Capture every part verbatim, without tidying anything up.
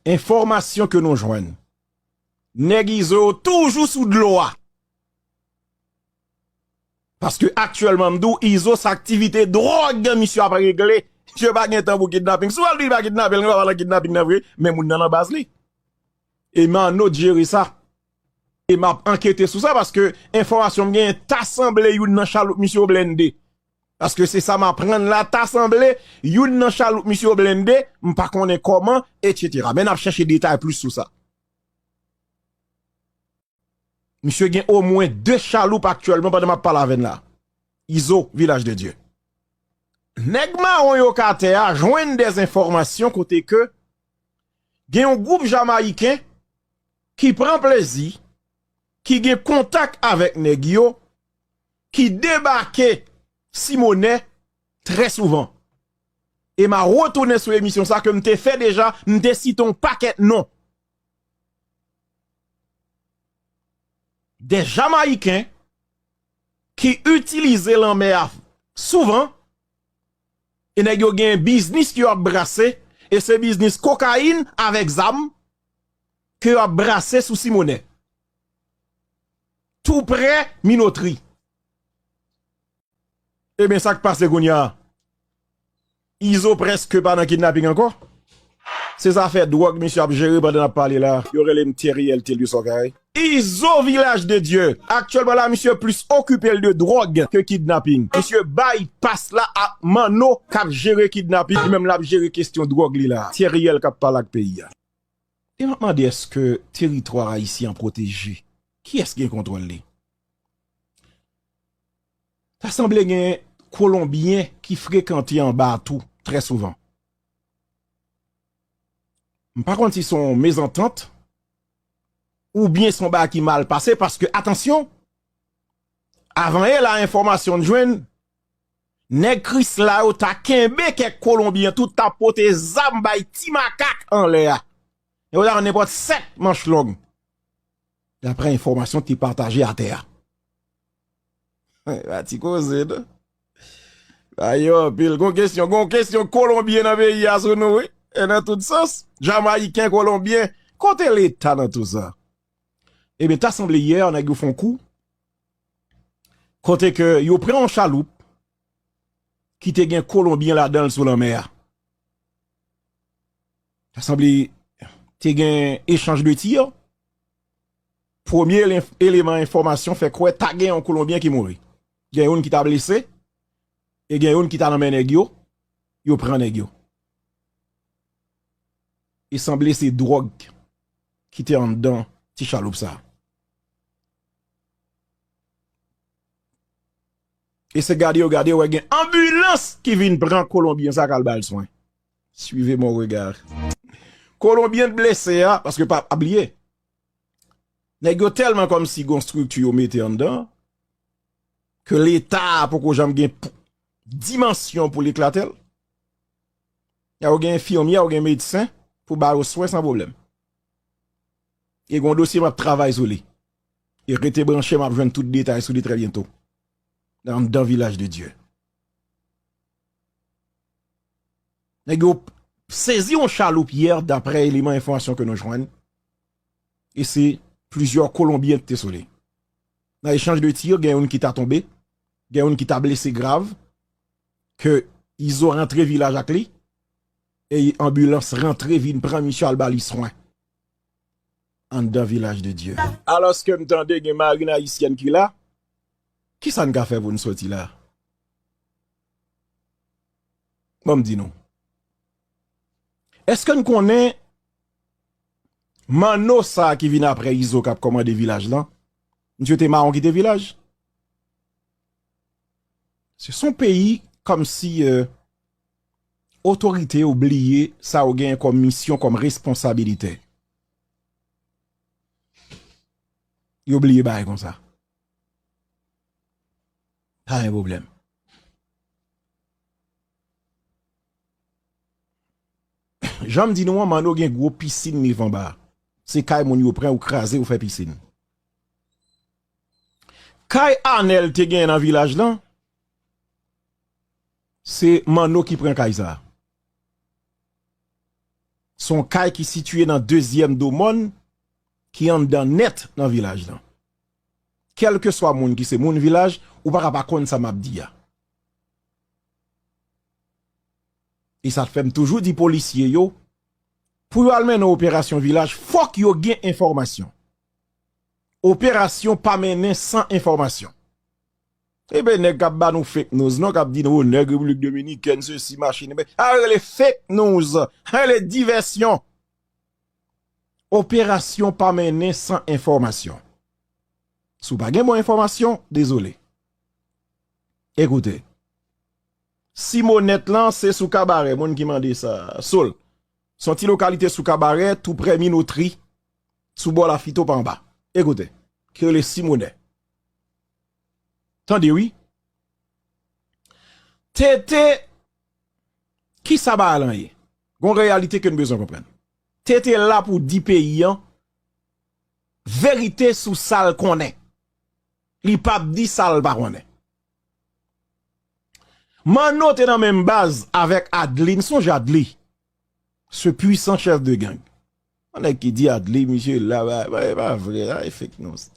Enfòmasyon ke nou jwenn, nèg Izo yo toujou sou dlo a. Paske aktyèlman, m di w, Izo, se aktivite dwòg misye ap regle. Misye pa gen tan pou kidnaping. Si w al di li pa kidnape, li pa nan kidnaping nan vre, men moun nan nan baz li. E Manno t jere sa. E m ap ankete sou sa paske enfòmasyon m genyen ta sanble youn nan chaloup misye yo blende. Paske se sa m aprann la, ta sanble youn nan chaloup misye yo blende, m pa konnen kòman, etsetera. Men n ap chèche detay plis sou sa. Misye gen omwen de chaloup aktyèlman pandan m ap pale avè n la. Izo, Vilaj de Dye. Nèg mawon yo k atè a jwenn dèzenfòmasyon kote ke gen yon gwoup Jamayiken ki pran plezi, ki gen kontak avèk nèg yo, ki debake Simonè trè souvan. E m a retounen sou emisyon sa ke m te fè deja, m te site yon pakèt non. Dè Jamayiken ki itilize lanmè a souvan, e nèg yo gen biznis ke yo ap brase, e se biznis kokayin avèk zam ke yo ap brase sou Simonè. Tou prè Minotri. Ebyen, sa k pase kounye a? Izo prèske pa nan kidnaping ankò. Se zafè dwòg misye ap jere pandan n ap pale la. Yo rele m Theriel Telius Okay. Izo, Vilaj de Dye. Aktyèlman la, misye plis okipe l de dwòg ke kidnaping. Misye bay pas la ak Manno k ap jere kidnaping, li menm l ap jere kesyon dwòg li la. Theriel k ap pale ak peyi a. E m ap mande, èske teritwa ayisyen an pwoteje? Kiyès gen kontwòl li? Ta sanble gen Kolonbyen ki frekante anba a tou, trè souvan. M pa konn si se yon mezantant oubyen se yon bagay ki mal pase, paske, atansyon, avan yè la, enfòmasyon n jwenn, nèg Krisla yo ta kenbe kèk Kolonbyen tou, ta pote zam bay ti makak anlè a. Yo ta pran nenpòt sèt manch long. Daprè enfòmasyon ki te pataje atè a. Ba ti koze, non. Ba yo anpil. Gon kesyon, gon kesyon Kolonbyen nan peyi a sou nou, wi. E nan tout sans. Jamayiken, Kolonbyen. Kote Leta nan tout sa? Ebyen, ta sanble yè, nèg yo fè yon kou. Kote ke yo pran yon chaloup ki te gen Kolonbyen ladan l sou lanmè a. Ta sanble te gen echanj de tir. Premye len-, eleman enfòmasyon fè kwè ta gen yon Kolonbyen ki mouri. Gen youn ki ta blese, e gen youn ki ta nan men nèg yo, yo pran nèg yo. E sanble se dwòg ki te anndan ti chaloup sa. E se gade yo gade, yo wè gen anbilans ki vin pran Kolonbyen sa k al ba l swen. Suivez mon regard. Kolonbyen t blese a, paske pa, pa bliye. Nèg yo tèlman kòmsi gon estrikti yo mete anndan, ke Leta a poko janm gen p-, dimansyon pou l eklate l. Y a ou gen enfimyè, ou gen medsen pou ba yo swen san pwoblèm. E gon dosye m ap travay sou li. E rete branche, m ap jwenn tout detay sou li trè byento. Anndan Vilaj de Dye. Nèg yo sezi yon chaloup yè, daprè eleman enfòmasyon ke nou jwenn. E se plizyè Kolonbyen ki te sou li. Nan echanj de tir, gen youn ki ta tonbe, gen youn ki ta blese grav, ke Izo rantre Vilaj ak li, e anbilans rantre vin pran misye al ba li swen. Anndan Vilaj de Dye. Alòske m tande gen marin ayisyèn ki la, kisa n ka fè pou n soti la? Ban m di nou. Èske n konnen Manno sa a ki vin aprè Izo k ap kòmande Vilaj lan? Misye te mawon kite Vilaj. Se son peyi kòmsi, euh, otorite yo bliye sa yo genyen kòm misyon, kòm responsabilite. Yo bliye bagay konsa. Pa gen pwoblèm. Jan m di nou an, Manno gen gwo pisin liv anba. Se kay moun yo pran, yo kraze, yo fè pisin. Kay Anèl te genyen nan Vilaj lan, se Manno ki pran kay sa a. Se yon kay ki sitiye nan dezyèm do mòn, ki anndan nèt nan vilaj lan. Kèlkeswa moun ki se moun vilaj, ou pa ka pa konn sa m ap di a. E sa fè m toujou di polisye yo, pou yo al mennen operasyon vilaj, fòk yo gen enfòmasyon. Operasyon pa mennen san enfòmasyon. Ebyen, nèg k ap ba nou fake news, non, k ap di nou, "Oh, nèg Repiblik Dominikèn, sesi, machin." Ebyen, a rele fake news, a rele divèsyon. Operasyon pa mennen san enfòmasyon. Si w pa gen bon enfòmasyon, dezole. Ekoute. Simonèt lan, se sou Kabarè, moun ki mande sa. Sou l. Se yon ti lokalite sou Kabarè, tou prè Minotri, sou bò Lafito pa anba. Ekoute, ki rele Simonè. Tande wi. Tete, ki sa bagay lan ye? Gon reyalite ke n bezwen konprann. Tete la pou di peyi an verite sou sa l konnen. Li p ap di sa l pa konnen. Manno te nan menm baz avèk Adli, n sonje Adli. Ce puissant chef de gang. Yon nèg ki di Adli, misye la, ba, ba, e pa vre, la, e fake news.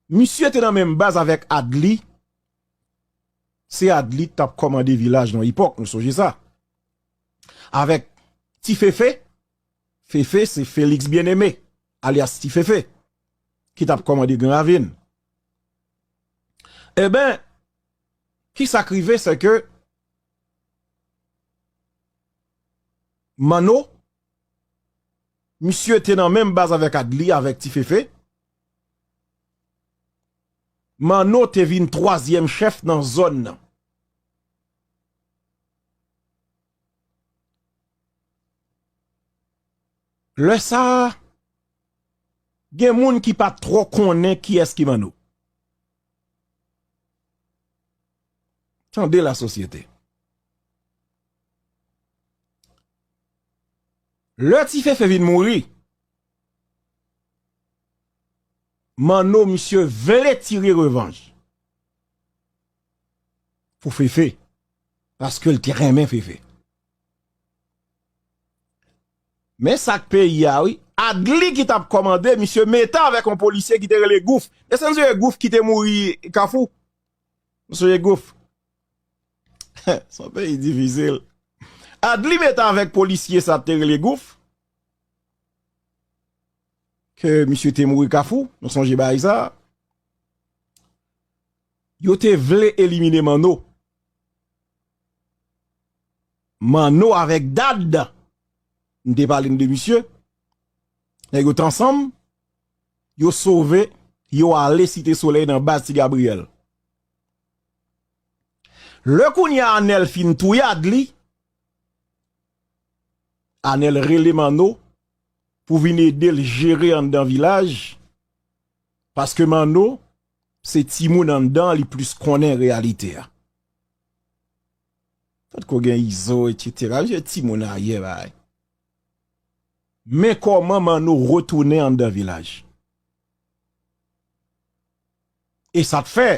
Misye te nan menm baz avèk Adli. Se Adli t ap kòmande vilaj nan epòk, nou sonje sa. Avèk Ti Fefe, Fefe se Félix Bien-Aimé, alyas Ti Fefe, ki t ap kòmande Gran Ravin. Eben, ki sa k rive, se ke Manno, misye te nan menm baz avèk Adli, avèk Ti Fefe. Manno te vin twazyèm chèf nan zòn nan. Lè sa a, gen moun ki pa t twò konnen kiyès ki Manno. Tande lasosyete. Lè Ti Fefe vin mouri, Manno, misye vle tire revanj pou Fefe, paske l te renmen Fefe. Men sa k peyi a, wi. Adli ki t ap kòmande, misye mete avèk yon polisye ki te rele Gouf. Èske n sonje Gouf ki te mouri Kafou? N sonje Gouf. Se yon peyi difisil. Adli mete avèk polisye sa te rele Gouf. Ke misye te mouri Kafou, nou sonje bagay sa. Yo te vle elimine Manno. Manno avèk Dad, m te pale n de misye. Nèg yo t ansanm, yo sove, yo ale Site Solèy nan baz Ti Gabriyèl. Lè kounye a Anèl fin touye Adli, Anèl rele Manno pou vin ede l jere anndan vilaj, paske Manno se timoun anndan, li plis konnen reyalite a. Potko gen Izo, etsetera. Misye timoun ayè, bay. Men kòman Manno retounen anndan vilaj. E sa t fè,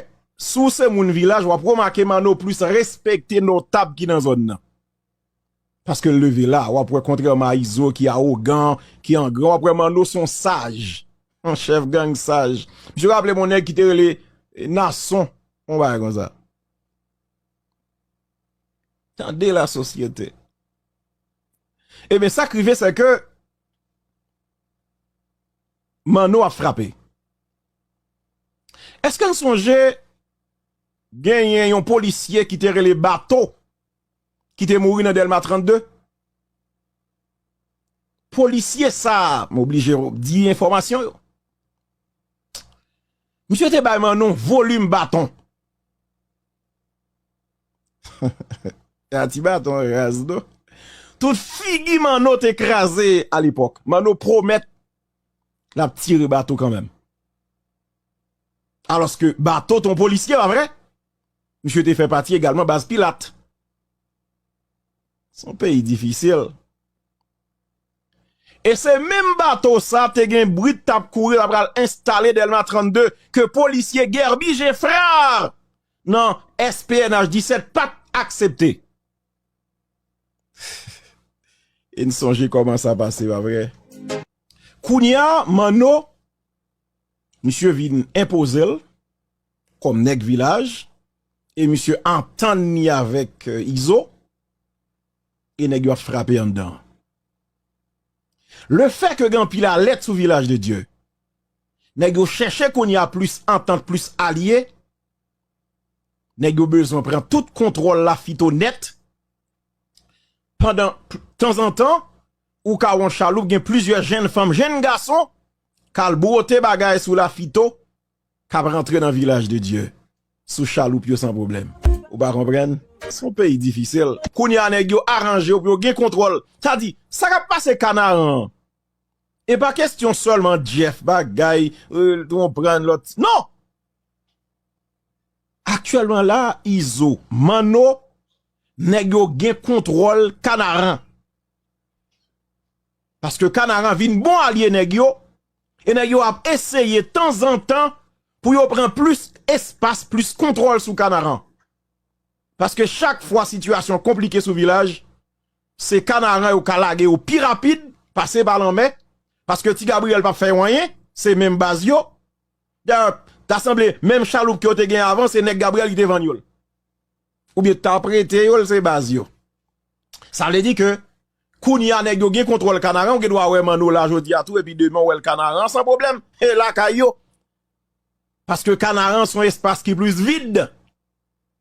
si w se moun vilaj, w ap remake Manno plis respekte notab ki nan zòn nan. Paske l leve la, w ap wè kontrèman a Izo ki awogan, ki angran, w ap wè Manno se yon saj. Yon chèf gang saj. Misye raple m yon nèg ki te rele Nason, yon bagay konsa. Tande lasosyete. Ebyen, sa k rive, se ke Manno ap frape. Èske n sonje genyen yon polisye ki te rele Bato, ki te mouri nan Dèlma trannde? Polisye sa a, m oblije di enfòmasyon yo. Misye te bay Manno volim baton. A ti baton raz, non. Tout figi Manno te kraze alepòk. Manno pwomèt l ap tire Bato kanmenm. Alòske Bato te yon polisye, pa vre? Misye te fè pati egalman baz Pilat. Se yon peyi difisil. E se menm Bato sa te gen bri t ap kouri, l ap pral enstale Dèlma trannde, ke polisye Guerby Geffrard nan S P N H disèt pa t aksepte. E n sonje kòman sa pase, pa vre? Kounye a, Manno, misye vin enpoze l kòm nèg vilaj, e misye antann li avèk, euh, Izo, e nèg yo ap frape anndan. Le fè ke gen anpil alèt sou Vilaj de Dye, nèg yo chèche kounye a plis antant, plis alye, nèg yo bezwen pran tout kontwòl Lafito nèt. Pandan, tanzantan, ou ka wè yon chaloup gen plizyè jenn fanm, jenn gason, k al bwote bagay sou Lafito, k ap rantre nan Vilaj de Dye, sou chaloup yo san pwoblèm. Ou pa konprann? Se yon peyi difisil. Kounye a, nèg yo aranje yo pou yo gen kontwòl. Sa di, sa k ap pase Kanaran an? E pa kesyon sèlman Jeff, bagay, euh, konprann lòt. Non! Aktyèlman la, Izo, Manno, nèg yo gen kontwòl Kanaran. Paske Kanaran vin bon alye nèg yo, e nèg yo ap eseye tanzantan pou yo pran plis espas, plis kontwòl sou Kanaran. Paske chak fwa sitiyasyon konplike sou Vilaj, se Kanaran yo ka lage yo pi rapid, pase pa lanmè, paske Ti Gabriyèl p ap fè yo anyen, se menm baz yo. Dayè, ta sanble menm chaloup ke yo te gen avan, se nèg Gabriyèl ki te vann yo l. Oubyen ta prete yo l, se baz yo. Sa vle di ke kounye a nèg yo gen kontwòl Kanaran, ou gen dwa wè Manno la jodi a tou, epi demen w wè l Kanaran san pwoblèm. E lakay yo. Paske Kanaran se yon espas ki plis vid.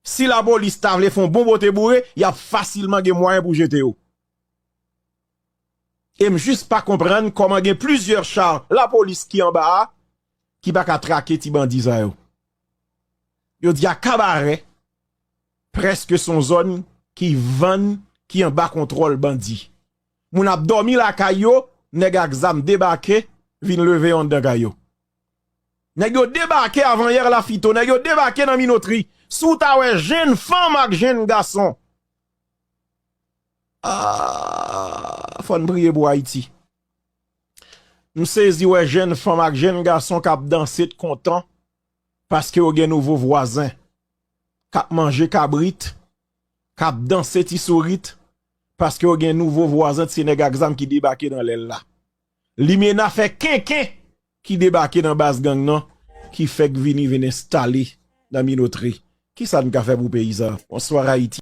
Si lapolis ta vle fè yon bon bote boure, y ap fasilman gen mwayen pou jete yo. E m jis pa konprann kòman gen plizyè cha lapolis ki anba a, ki pa ka trake ti bandi sa yo. Yo di a Kabarè, prèske se yon zòn ki vann, ki anba kontwòl bandi. Moun ap dòmi lakay yo, nèg ak zam debake, vin leve yo anndan kay yo. Nèg yo debake avan yè Lafito, nèg yo debake nan Minotri. Si w ta wè jenn fanm ak jenn gason, ah, fò n priye pou Ayiti. M sezi wè jenn fanm ak jenn gason k ap danse, t kontan, paske yo gen nouvo vwazen, k ap manje kabrit, k ap danse ti sourit, paske yo gen nouvo vwazen, se nèg ak zam ki debake nan lè l la. Limena fè kenken ki debake nan baz gang nan, ki fèk vini, vin enstale nan Minotri. Kisa n ka fè pou peyi sa? Bonswa, Ayiti.